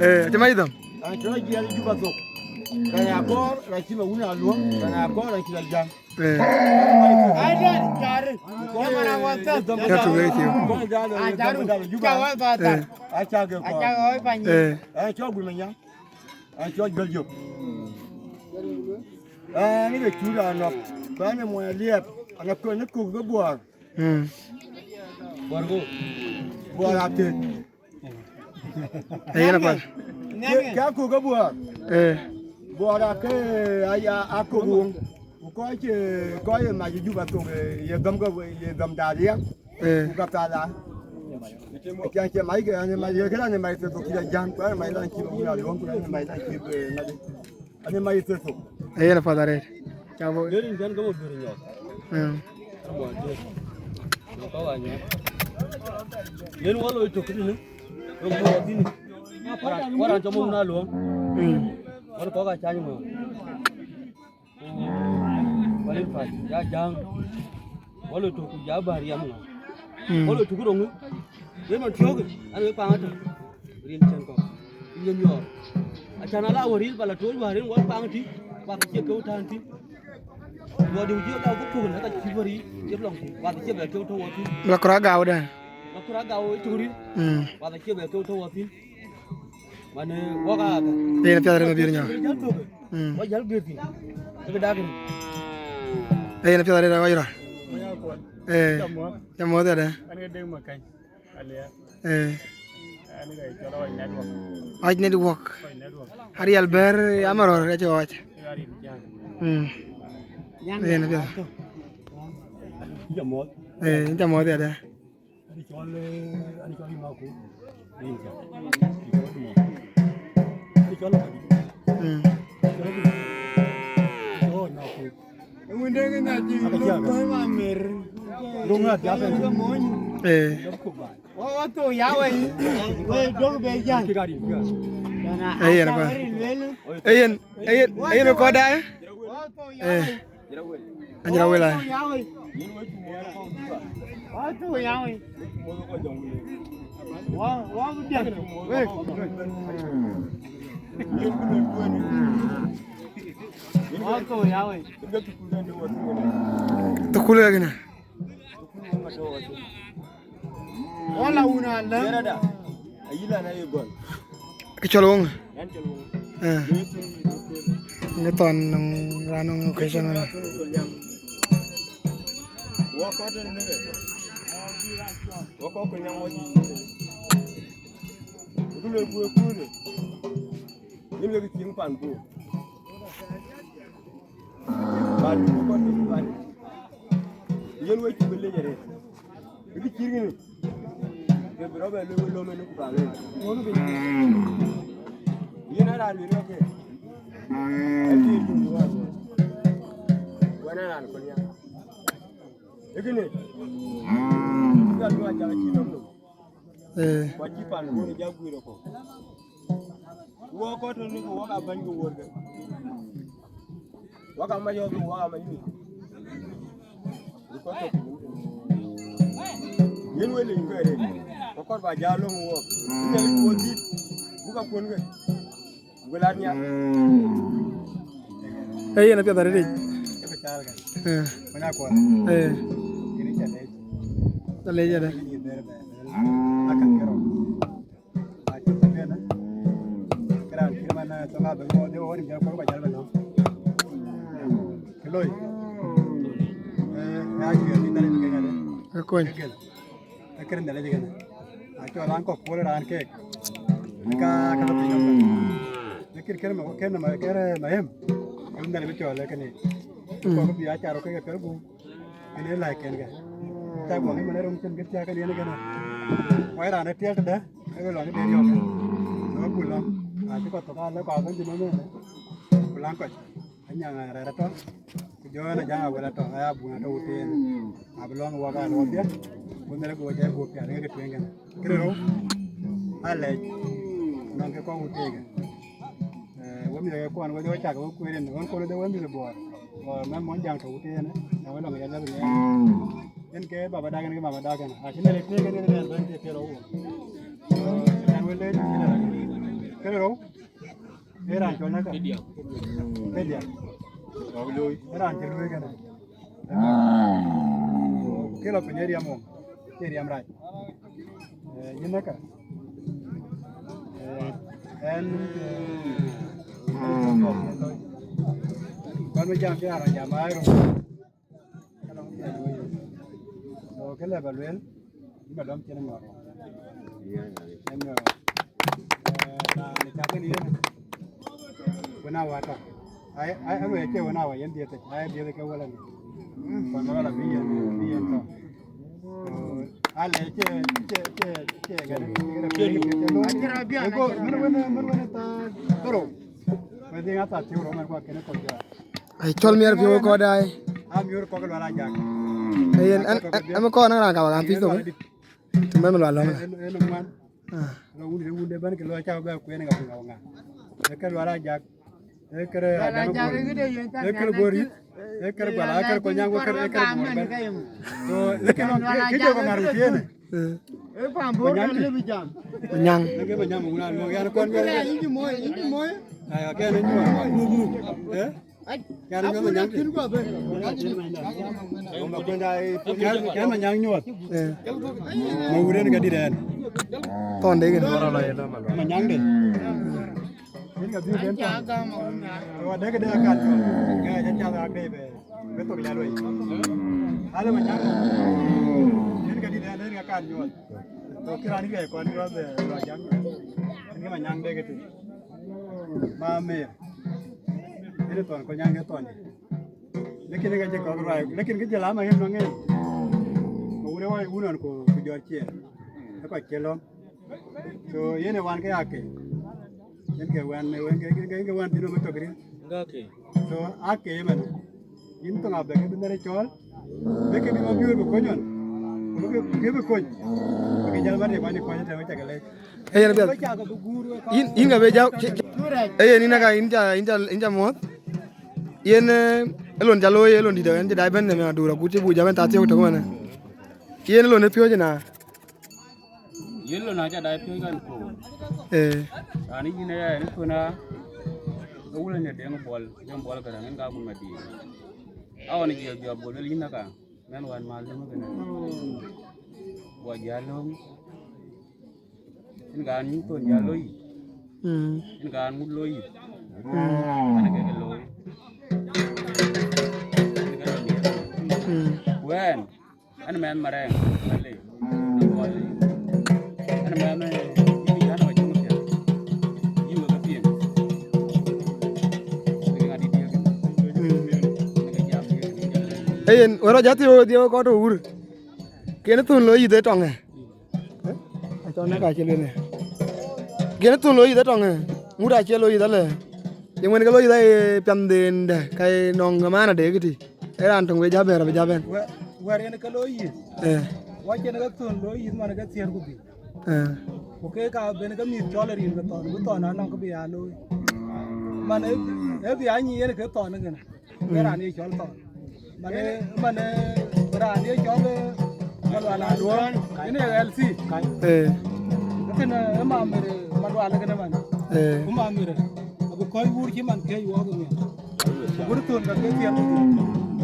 Eh, ke mai dam. Ba cɔny jiɛl Juba thok. Ka ya kɔr, ka ci ma wun aluɔm, ka ya kɔr, ka ci la jam. Eh. Ka tu wei tiu. Ajaru. Ka wa ba ta. Eh. Acha ke kɔr. Acha wa ba ni. Eh. Acha gu me nya. An cɔc Beljop. An ke cuut anɔk, ku an e muɔny aliɛp, an e kony kuk ke Buɔɔr. Mm. Buɔɔr ku, Buɔɔr atëët. Ee, yen apath. Ke, ke akuk ke Buɔɔr. Eh. Buɔɔr ake, a, a, akuk wuŋ. Ku kɔc, eh, kɔc ye mac ë Juba thok, eh, ye dhɔm ke, ye dhɔm daal riɛk. Eh. Ku ka thal a. Acan cie mac ke, an ë mac ke, an ë mac thok, thok cï la jam, ku an ë mac lan cï wun aluɔm, ku an ë mac lan cï, eh, ŋadï. An ë mac thok thok. Eh, yen apath arëët. Ca bɔ̈. Yen rin kɛn ke mɔ duëër nyɔɔth. Mm. Amɔ duëër. Nyɔɔth ka wa nyɔɔth. Yen wä loi tök këtïnë. Wek bï wä thïn. Wä raan, wä raan cɔm wun aluɔm. Mm. Wä kɔk acany mɔ. Wä lip pac, ya jaŋ. Wä loi tök ku ja bä riɛm ŋa. Mm. Wä loi tök roŋi. Yen man thiɔ̈kï, an wek paŋ atök. Rin cɛn kɔk. Yen yɔɔr. Acan ala wä ril, ba la toc wä rin wä paŋ tï. Wä cie keu tän tï. Wä diu jiëk la ku puk, na ka cï wä ril, yep lɔŋ tï. Wä cie bɛ keu tɔ wä tï. La kura gau dɛ. La kura gau tök ril. Mm. Wä cie bɛ keu tɔ wä tï. Mane wä ka ka. Yen piath rem biir nyɔɔr. Jäl tök. Mm. Wä jäl gër tï. Ke dak ni. Yen piath rem wä yura. Eh. Jamuɔth. Jamuɔth ya dɛ. An ke dek ma kany. Alia. Eh. An ke cɔl Ɣɔc Network. Ɣɔc Network. Ɣɔc Network. Arial bɛ̈r amarɔ̈r acï ɣɔc. Ari jang. Mm. Yen piath. Jamuɔth. Eh, jamuɔth ya dɛ. Ani cɔl, eh, ani cɔl Maku. Ani cɔl Maku. Ani cɔl Maku. Mm. Ani cɔl Maku. Wunde ke na ji lo ko ma mer. Lo ŋa dia ben. Eh. Wa, wa to ya we. We dog be jan. Ki gari. Ayen ba. Ayen, ayen, ayen ko da. Wa to ya we. Eh. Anyira wela. Thukul ka kënë. Wala wun alë. Kë cɔl weŋ. Eh. Në thɔn nɔŋ raan nɔŋ occasion ënë. Yen wek cieŋ pan buk. Pan buk kɔn buk pan. Yen wek cuk lec arëët. Wek cït kënë. Ke bï rɔt bɛ lueel wek lom ënë ku bä lueel. Yen ë raan lueel ke. Ë cï yum wär wär. Wën ë raan kɔn ya. Ë kënë. Cï gal lueel acaŋ cï nɔm nɔm. Eh. Ku acï pan buk ë jak guiir ë kɔ̈u. Wok kɔc tɔ̈ në ke wok aa bäny ke wuɔ̈ɔ̈rkë. Wok aa mac yɔ̈ɔ̈k, wok aa mac mïth. Bï kɔc tɔ̈ piny. Yen wël yic ke rëër. Ku kɔc bä jal löŋ wok. Ënë wok dït. Buk akuɔ̈nkë. Buk lat nhial. Ee, yen apiɛth arëët yic. Cï bï caal kë. Eh. Ku na kuɔth. Eh. Kënë ca lec. Ca lec adë. Kënë cï bɛ̈ɛ̈r bɛ̈ɛ̈r. Akäŋ kërou. Acï bɛ̈n, kërac cït man, eh, thoŋ abï ŋoot, de ɣɔn jal kuɔr ku jal bï nɔm. Kë loi, eh, ya juëc cï Nhialic bï kek adë. Akony. Ee gël. Ee kërë Nhialic kënë. Acɔl raan kɔ̈k puɔl raan keek. Ka, ka lɔ piny nɔm. Ee kërë, kërë ma, kërë ma, kërë ma hem. Kërë Nhialic bï cɔl ee kënë. Mm. Kɔ̈k bï acar kek piɛl gup. Kënë lɛ̈k kɛn kë. Cak guɔ kë mën ë röm cïn kë thiäk kënë yen kënë. Wai raan ë tiɛɛl tëdë, ë ke lɔn ë den yɔ̈ɔ̈k. Në wek ku lɔ̈ŋ, acï kɔc thok alë kɔc abɛ̈n cï nɔm ënë. Ku läŋ kɔc. Anyaŋ rɛ̈ɛ̈r atɔ̈. Ku jɔ ɣɛn ajaŋ awël atɔ̈, aya bun atɔ̈ wut yen. Abï lɔ̈ŋ wak aa luɔk dhiën. Ku Nhialic ku wek cä guöp piath ë ke tueŋ kënë. Kërë rou, alɛc. Nɔŋ ke kɔc wut tëëkë. Eh, wek mïth ke kuɔn, wek jɔ cak, wek kueer yen, wek kuɔn de wek mïth Bor. Or mɛn mɔn jaŋ tɔ̈ wut yen, na wek lɔŋ ya lɛ̈p yen. Yen ke baba dak, yen ke mama dak, yen. Acï Nhialic tëëk yen, yen bɛ̈n ke piɛl wok. Yen wek leec, yen yen. Kërë rou, ee raan cɔl näkä. Kedia. Kedia. Ee raan cï luöi kënë. Kë lɔ piny ë riɛm wok, cï riɛm rac. Eh, yïn ëka. Eh, ɛn, eh, kɔn bï jam cï raan jam aa röm. So, kë lë ba lueel, yïn ba dɔm cïn ŋɔ̈ɔ̈r. Ɛn, eh, raan ë cak kën yen, ku na wä tɔ̈. Ai, ai, ai, wek cie wën a wä yen dhiëth, ai, dhiëth ke wël ɛn. Kɔn ba la bï yen, bï yen tɔ̈. So, ale cie, cie, cie, cie gɛn. Ego, mën wën, mën wën thaa dhorou. Wek dhiëŋ a thaa thiëër rou mën kuak kënë kɔc jɔ. Ai, cɔl miɛr piɔ̈u kɔc daai. A miɔ̈r kɔc Lual Ajak. Ai, yen, ɛn, ɛn, ɛn, ɛn kɔc naŋ raan ka wä kan pïïr thok. Tï mɛn Lual lɔ̈ŋ. Ɛn, ɛn, ɛn ŋuan. Ah. Lɔ wun de wun de bɛ̈n ke lɔ cak bɛ kueen ŋa ku ŋa ŋa. Ee kërë Lual Ajak. Ee kërë Lual Ajak, ee kërë Bor. Ee kërë Guala, ee kërë Konyaŋ, ee kërë, ee kërë Bor bɛ̈n. So, lekin nɔn, kë jɔ ko ŋar wut yen. Eh. Ee pan Bor bɛ̈n lëbï jam. Manyaŋ. Ee kë Manyaŋ, wun a luɔŋ yan kɔn. Inji moy, inji moy. Ai, kɛn inji moy. Eh? Kɛn Manyaŋ nyuɔɔth. Eh. Ma wuren ka dït ɛn. Thɔn de kën. Manyaŋ de. Yen ka dhiëëth en thɔn. Wa dek de akat. Ka ja cha da de be. Be thok lɛl wei. Ale Manyaŋ. Yen ka dït ɛn yen ka kan nyuɔɔth. To kï raan kë kɔn nyuɔɔth, eh, Lual Ajak. Yen kë Manyaŋ de ke tï. Ma mer. Yen thɔn Konyaŋ ke thɔn. Lekin ka jɛ kɔk ruai, lekin ka jɛ la ma hem nɔŋ en. Ma wure wai wun ɔn ku, ku jɔt ciɛɛr. Ë kɔc cï lɔ̈ŋ. So, yen ë wan ke ake. Yen ke wan, ë wen ke, ke, ke, ke wan dhino me tɔk rin. So, ake ëmën. Yïn thoŋ abɛ ke bï Nhialic cɔɔl. Bï ke bï ma biöör bï kony ɔn. Bï ke, ke bï kony. Bï ke jäl man ë kuany ë kuany ë tɛ̈ wek cak lec. Ee yen apiɛth. Yïn, yïn ka be jam, cï, cï, ee yen yïn aka yïn ca, yïn ca, yïn ca muɔ̈th. Yen, eh, ë lon ca looi, ë lon dït, ë yen cï daai bɛ̈n nhom ya dur agut cï buk jam ë thaa thiɔ̈k tök ëmënë. Yen ë lon ë piööc ëna. Yen lon aca daai piööc kan ku. Eh. Raan yïn aya, yen ë kön aa. Ke wulë në Deŋ Buɔl, Deŋ Buɔl Gäräŋ, yen ka kun Madiŋ. Aɣɔn jiɛk jɔp go luel yïn aka, mɛn wään mal döŋ kënë. Guɔ jäl löŋ, yen ka an nyuc thon jäl looi. Mm. Yen ka an ŋut looi. Mm. An ke ke looi. Yen ke looi. Mm. Wɛn. An mɛn marɛɛŋ, ale, an mɛn, eh, yïn yïn an wa juŋ piɛth. Yïn wek piɛŋ. Ke ŋa di diɛk. Ke jam diɛk. Eyen, wɛrɔ jati wo diɛk kɔt wur. Kene thun lo yith e tɔŋ e. Eh? Acɔn ne ka cï lene. Kene thun lo yith e tɔŋ e. Ŋut acie lo yith ale. Yeŋ wen ke lo yith e piɛm den de, ka e nɔŋ amana de kiti. E raan töŋ we ja bɛ̈ɛ̈r abï ja bɛ̈n. Wɛ̈-, wɛ̈t yen ke looi yith. Eh. Wɛ̈t yen ke thon looi yith man ke thiëër ku dhïc. Eh. Ku ke ka ben ke mïth cɔl rin ke thɔn, ku thɔn anɔŋ ke bï ya looi. Man e, e bï anyi yen ke thɔn ëgënë. Ke raan ye cɔl thɔn. Man e, man e, raan ye cɔl, eh, Malual Aduɔŋ, yen e L C. Eh. Kënë e mamer Malual kënë man. Eh. Ku mamer abï kɔc wur cï man kec wɔ ke miɛn. Gur thon ka ke thiɛr ku thon.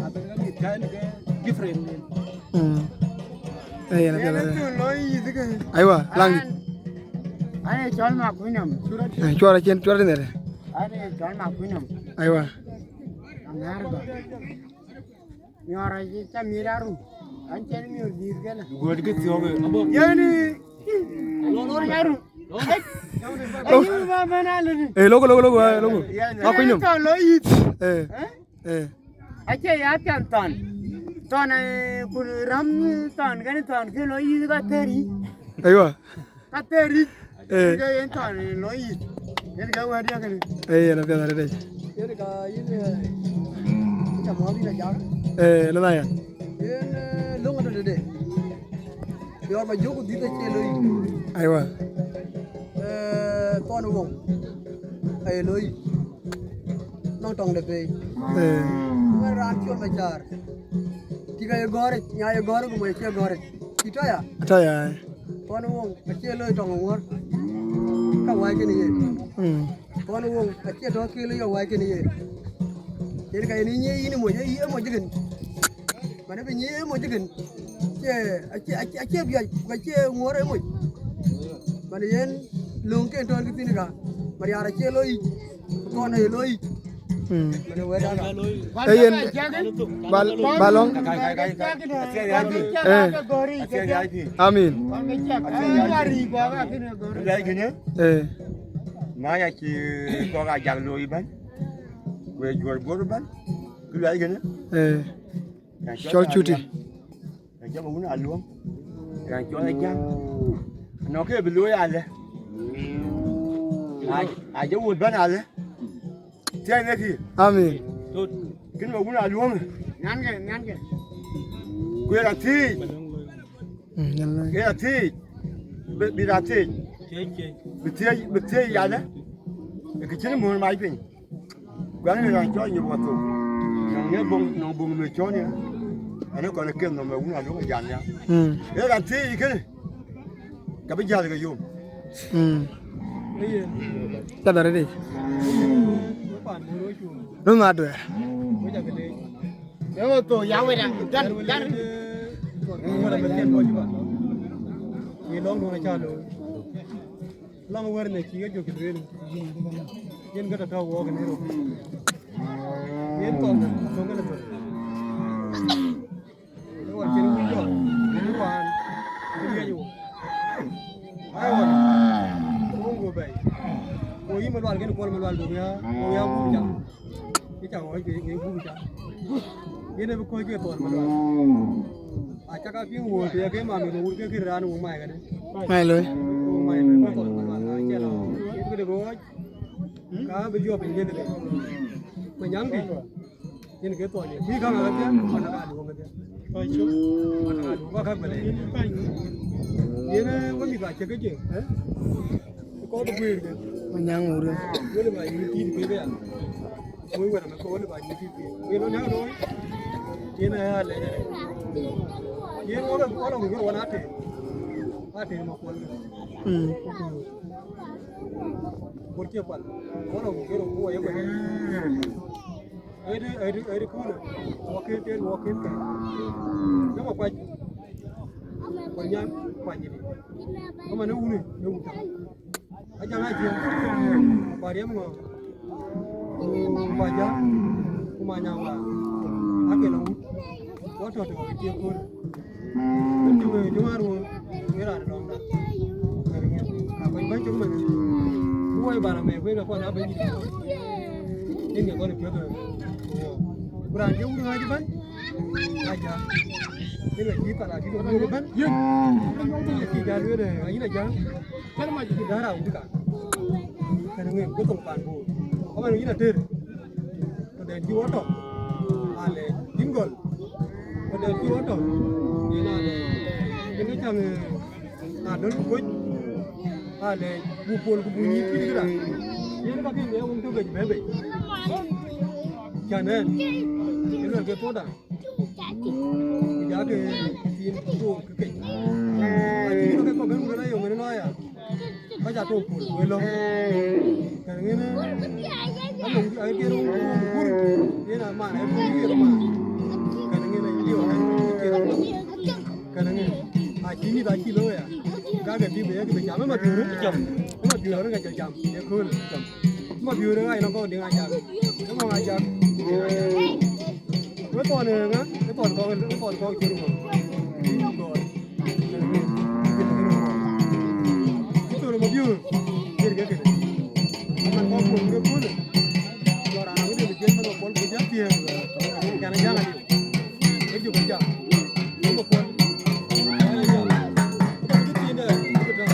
Abï ka mïth kain ke different din. Mm. Eh, yen apiɛth. Yen thon lo yith ke. Aiwa, lang. An, an e cɔl Makuinam. Eh, cuɔr acien, cuɔr tënë. An e cɔl Makuinam. Aiwa. America. Nyɔɔr acï ca mïr aru. An cɛn miöör dhïth kënë. Guöt kë thiɔ̈k ë. Yen ë. Aru. Ayï, ba bɛ̈n alëdï. Eh, loko, loko, loko, eh, loko. Yen Makuinam. Thɔn lo yith. Eh. Eh? Eh. Acie ya piɛn thɔn. Thɔn, eh, ku räm thɔn, kënë thɔn kë lo yith ka thëri. Aiwa. Ka thëri. Eh. Ke yen thɔn lo yith. Yen ke wɛ̈t ya kënë. Eh, yen apiɛth arëët. Yen ka yïn, eh, ca muɔɔth yïn ajak. Eh, lëna ya. Yen, eh, löŋ atɔ̈ tëde. Yɔr ma jök ku dhïth acie looi. Aiwa. Eh, thɔn woŋ. Aye looi. Nɔŋ tɔŋ de pei. Eh. Ŋɛn raan col ma car. Tik aye gɔ̈ɔ̈ric, nya aye gɔ̈ɔ̈ric, ku mɔc acie gɔ̈ɔ̈ric. Tik tɔ̈ ya? Tɔ̈ ya. Thɔn woŋ acie looi tɔŋ ŋuɔ̈r. Ka wai kënë ye. Mm. Thɔn woŋ acie tɔ̈ kë looi ya wai kënë ye. Yen ka yen nyiëë yïn ë moc, ë moc ëkën. Man ë bï nyiëë ë moc ëkën. Acie, acie, acie, acie biac, ku acie ŋuɔ̈r ë moc. Man yen löŋ ke tɔ̈ kë thïn ka. Mariar acie looi yic, ku thɔn aye looi yic. Mm. Man ë wɛ̈t aka. Ee yen, bal, bal lɔ̈ŋ. Eh. Amin. Eh. Na ya cï kɔk ajak looi bɛ̈n, ku ë juɔ̈r bɔ̈ bɛ̈n, kë luɛɛl kënë. Eh. Raan cɔl Cuti. Raan cɔl Wun Aluɔŋ. Raan cɔl Ajak. Nɔŋ kë bï looi alë. Ajak wot bɛ̈n alë. Thiɛɛi në kï. Amin. Kën ma Wun Aluɔŋ. Nyankë, nyankë. Ku ë raan thiëëc. Mm, nyan lɔ. Ke ya thiëëc, bï, bï raan thiëëc. Bï thiëëc, bï thiëëc yalë. Ë kë cïn muɔ̈r mac piny. Guɛ̈n ë raan cɔl Nyuɔ̈th Wathok. Nɔŋ ë boŋ, nɔŋ boŋ në cɔ̈ɔ̈n ya. Ɛn ë kɔn ë ken nɔm ë Wun Aluɔŋ ë jam ya. Mm. Ë raan thiëëc kënë. Ka bï jäl ke yom. Mm. Ca dɔ̈ɔ̈r ëdï. Run aduɛ̈ɛ̈r. Yöŋö thou ya wec, gan, gan. Ye lɔŋ duɔ̈n acä looi. Lɔŋ wär në cï ke jɔk cï lueel. Yen ke tɔ̈ tɔ̈u wɔɔk në rok. Yen kɔn, kɔn ke lë bär. Ë ɣɔn cïn wun jɔ̈ɔ̈k, yen wään, yen wiɛc wo. Ai ɣɔn, wo ŋö bɛ̈i. Wo yï Malual kën Kuɔl Malual, duŋ ya, duŋ ya gup cam. Cï cam ɣɔc ke, ke gup cam. Yen ë bï kɔc ke thɔn Malual. Acak a piŋ wuɔ̈ɔ̈r, të ye ke mam ë wur ke kën raan wo mai këdë. Mai loi. Wo mai loi, wo thɔn Malual, acï lɔ. Yen këdë ke ɣɔc, ka bï jɔp ë yen këdë. Ku nyaŋ dï. Yen ke thɔn ye. Kuc käŋ aa kedhie, man aa ka luɔŋ kedhie. Ka cök. Man aa ka luɔŋ, ka käk bɛ lɛɛr. Yen, eh, wek mïth aa cïk ke jiëk, eh? Kɔɔr bï guëër ke. Manyaŋ ŋuurë. Wël ba yïn tiit ke ya. Wël wɛ̈t amɛ kɔɔr wël ba yïn tiit ke. Yen wël nyaŋ looi. Yen aa ya lɛɛr. Yen wël, wël wël wël aa tëë. Aa tëë ma kuɔl. Mm. Bol cie kual. Wala ku kero ku ye kual. Ede, ede, ede kuna. Wakin ten, wakin ten. Kama kuac. Kuanyan, kuanyini. Kama ne wuni, ne wuta. Ajaŋ acie. Kuariɛm ŋɔ. Ku Baja, ku Manyawa. Ake la wut. Wa tɔ̈ tɔ̈ cie kor. Wun cï wëu cï ŋaar wun, wëu raan lɔŋda. Ka kɔc bäny cök man. Ku woi bana mɛ kueŋ akɔn abäny. Yen ke kɔn piɔ̈th. Ku raan cï wut ŋac bän. Aja. Yen ke cï pala cï dɔm bän. Yen. Yen ke cï jal wëu de, ayin aja. Cï däär awut ka. Kɛn ŋic ku thoŋ pan Bor. Kɔmɛn yïn ater. Ku dɛn cï wɔ tɔ̈. Ale yïn gɔl. Ku dɛn cï wɔ tɔ̈. Yen ale. Yen ke cam, eh, na döl ku koc. Ale bu pol ku bu nyïïr kït këda. Yen ka kï ŋiɛc wun tök gec bɛ̈ɛ̈i bei. Can ɛn. Yen luɛl ke thoda. Ku jakë thiin ku Bor ke kec. Acï yïn ke kɔ̈k bɛ̈n wun ë la yöŋ ënë lɔɔya. Kɔc aa tɔ̈u pol wël lɔ. Kɛn ŋinë, alɔŋ, aye kën wun wun gur. Yen aman aye pol yen aman. Kɛn ŋinë aye liu, aye kën. Kɛn ŋinë. Acï mïth acï looi ya. Ka ke bï bɛ ye kë bï cam, ë ma piɔ̈u röt cam. Ë ma piɔ̈u röt ka jɔ cam. Ye kööl cam. Ë ma piɔ̈u röt ka ye nɔŋ kɔ̈u diŋ ajak. Ë kɔ̈u ajak. Wek thɔn ë ŋa? Ë thɔn kɔ̈u, ë thɔn kɔ̈u cï röt ŋɔ̈ŋ. Gɔl. Ë thɔn ë ma piɔ̈u. Yen ke kënë. Aman kɔ̈u kuɔ̈n ke kööl. Jɔ raan wën ë bï jiël man ë kuɔl ku jɔ thiëëk. Kɛn ajak aliu. Ë jɔ ke jam. Ë ma kuɔl. Ë jam. Ë bä kë thiin dɛ. Ë bä tɔ̈.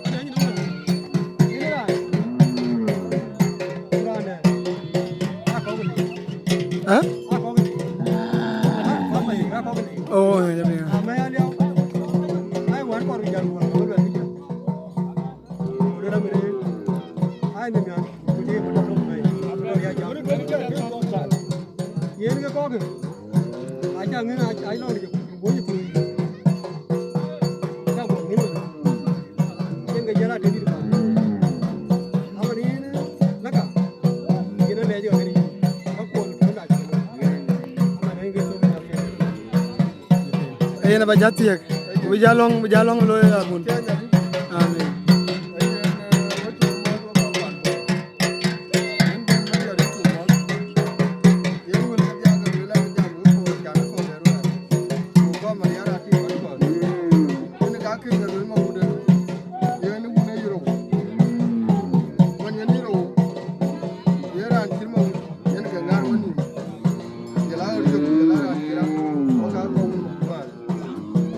Ë dɛ nyin ë wën. Ë raan. Ë raan dɛ. Aa kɔ̈k ni. Hä? Aa kɔ̈k ni. Aa kɔ̈k ni. Oh, ya, ya. Ama ya liau. Ai, wan kɔr jam wan kɔr bɛ. Ore na mere. Ai, ne ya. Ku de ko to bai. Ko ya jam. Yen ke kɔ̈k. Aca ŋic, aca lɔŋ de. Wo ye ku. Aca ku ŋic. Yen ke jara te di ba. Ama ni ne. Laka. Yen le jo ni. Ka ko na. Ama ne ke to. Yen aba jat thiek. Bï jal lɔŋ, bï jal lɔŋ looi abun. Amen.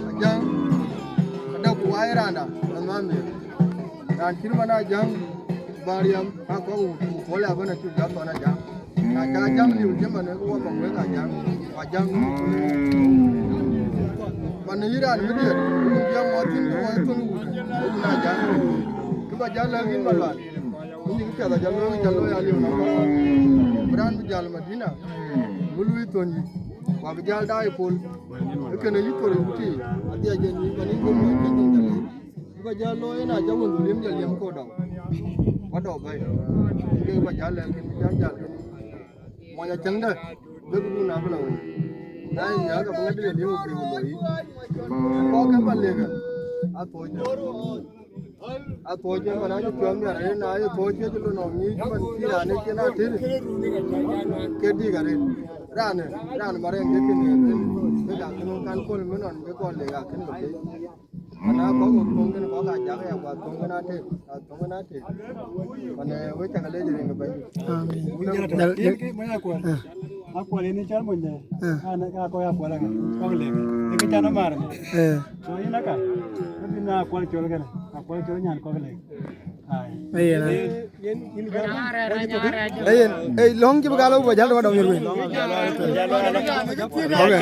Ajaŋ, ada ku wai randa, na mami. Raan cït man Ajaŋ, Bariam, a kɔk wut, ku Pol ya bɛ̈n acuk jɔ thɔn Ajaŋ. Na ca Ajaŋ liu jë man, ku wä bä wek Ajaŋ, ku Ajaŋ. Man yï raan mi diɛt, ku jam wä thïn, ku wä thon wut, ku na Ajaŋ. Kë bä jal lɛ̈k yïn Malual, ku yïn kë piɛth ajal looi, jal looi aliu na kɔk. Bï raan bï jal Madina, bï luui thon yï, ku abï jal daai Pol. Ë kënë yï thor ë wutic, adhia jɛ nyïïn, man yïn bï mɔc ke nyin jal yïn. Bï bä jal looi ëna jɔ wun dhöl yïm jɔ liɛm kɔ̈u dɔm. Wa dɔm bɛ̈i. Ke bä jal lɛ̈k kën, jal jal kën. Mɔc acäŋdɛ, bï ku dun abï la wei. Na yï nyaak abï ŋätdï liɛm bï ku looi. Kɔɔk kën bä lëkë. Athuɔc. Athuɔc ëmën acï piɔ̈ɔ̈th miɛt arëët, na ye thuɔc cï cï lon nɔm nyïïc man cï raan ë cïn ater. Ke dïk arëët. Raan ë, raan marɛɛŋ ke kën ë, ke ka kën kan köl mën nɔn ke kɔn lëk akën bä pei. Ana kɔk wok thoŋ kën kɔk ajak ya, ku athoŋ kën ater, athoŋ kën ater. Kɔn, eh, we cak lec rin ke bɛ̈ny. Amen. Jal, jal, jal, eh. Akuɔl yen cal mony de. Eh. Ana ka kɔk akuɔl aka kɔk lek. Eke can amar ni. Eh. So yin aka. Abi na akuɔl col kën. Akuɔl col nyan kɔk lek. Ai. Ayen. Yen, yen, yen, yen, yen, yen, yen, yen, lɔŋ cï bï ka lɔ bä jal de wadɔm yör wei. Okay.